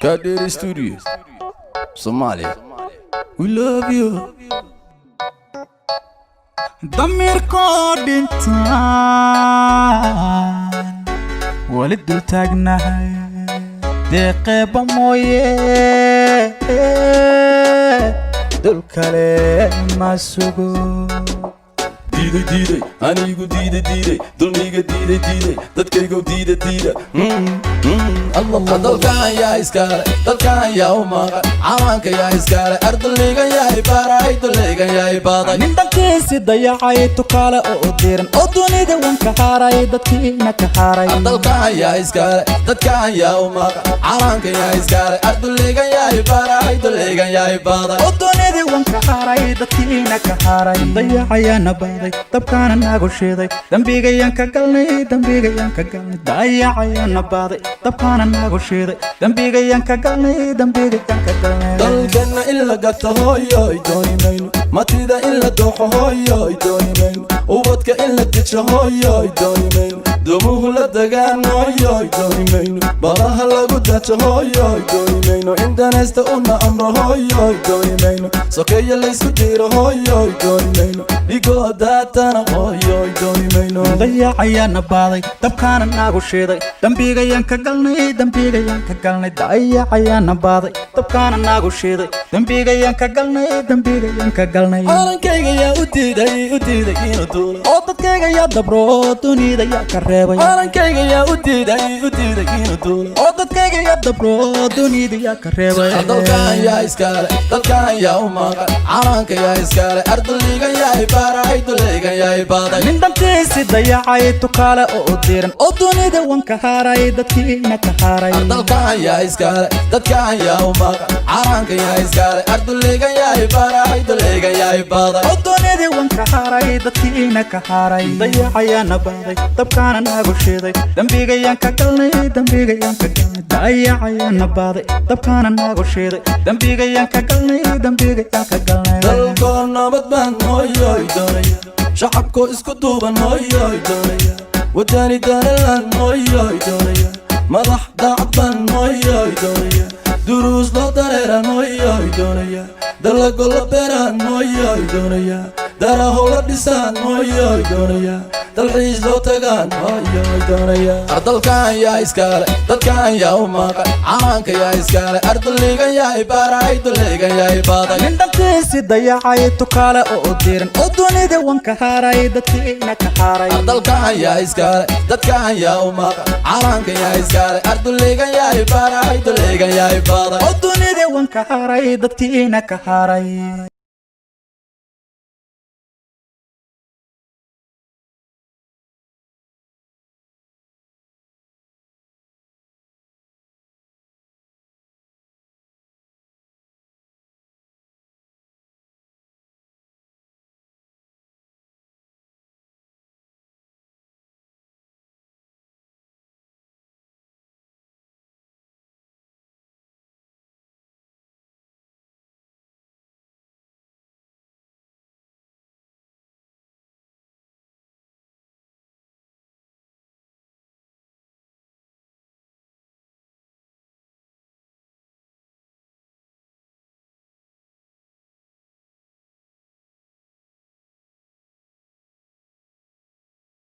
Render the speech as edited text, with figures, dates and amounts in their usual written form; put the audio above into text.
Kaadheeri Studio Somalia, we love you. Damiirkoo dhintaan weli dul taagnahay, deeqeeba mooye dul kale ma sugo. Diiday, diiday, anigu diiday, diiday, dulmiga diiday, diiday, dadkaygow diida, diida. Dalkan yaa iskale? Dalkan yaa u maqan? Calanka yaa iskale? Arduligan yahay baray, duligan yahay baday. Nin dhankiisi dayacay, tukaale oo diran, oo dunida wan ka haray, dadkiina ka haray. Dalkan yaa iskale? Dadkan yaa u maqan? Calanka yaa iskale? Arduligan yahay baray, duligan yahay baday. Oo dunida wan ka haray, dadkiina ka haray. Dayacayaana baaday, dabkaana nagu shiiday, dembigayaan ka galnay, dembigayaan ka galnay. Dayacayaana baaday, dabkaana nagu shiiday, dembigayaan ka galnay, dembigayaan ka galnay. Dalkana in la gato, hooyoy, dooni mayno. Matida in la dooxo, hooyoy, dooni mayno. Ubadka in la dejo, hooyoy, dooni mayno. Dumuhu la degaan, hooyoy, dooni mayno. Badaha lagu dajo, hooyoy, dooni mayno. In danaysta una amro, hooyoy, dooni mayno. Sokeeya laysku diro, hooyoy, dooni mayno. Dhigoo daatana, hooyoy, dooni mayno. Dayacayaana baaday, dabkaana nagu shiiday, dembigayaan ka galnay, dembigayaan ka galnay. Dayacayaana baaday, dabkaana nagu shiiday, dembigayaan ka galnay, dembigayaan ka galnay. Calankayga yaa u diiday, u diiday inuu duulo? Oo dadkayga yaa dabro, dunida yaa ka reebay? Calankayga yaa u diiday, u diiday inuu duulo? Oo dadkayga yaa dabro, dunida yaa ka reebay? Dalkan yaa iskale? Dalkan yaa u maqan? Calanka yaa iskale? Arduligan yahay baray, duligan yahay baday. Nin dhantiisi dayacay, tukaale oo diran, oo dunida wan ka haray, dadkiina ka haray. Dalkan yaa iskale? Dadkan yaa u maqan? Calanka yaa iskale? Arduligan yahay baray, duligan yahay baday. Oo dunida wan ka haray, dadkiina ka haray. Dayacayaana baaday, dabkaana nagu shiiday, dembigayaan ka galnay, dembigayaan ka galnay. Dayacayaana baaday, dabkaana nagu shiiday, dembigayaan ka galnay, dembigayaan ka galnay. Dalkoo nabad baan, hooyoy, doonaya. Shacabkoo isku duuban, hooyoy, doonaya. Wadani danalan, hooyoy, doonaya. Madax daacad baan, hooyoy, doonaya. Duruus loo dareeran, hooyoy, doonaya. Dalago la beeraan, hooyoy, doonaya. Daraho la dhisaan, hooyoy, doonaya. Dalxiis loo tagaan, hooyoy, doonaya. Dalkan yaa iskale? Dadkan yaa u maqan? Calanka yaa iskale? Arduligan yahay baray, duligan yahay baday. Nin dhantiisi dayacay, tukaale oo diran, oo dunida wan ka haray, dadkiina ka haray. Dalkan yaa iskale? Dadkan yaa u maqan? Calanka yaa iskale? Arduligan yahay baray, duligan yahay baday. Oo dunida wan ka haray, dadkiina ka haray.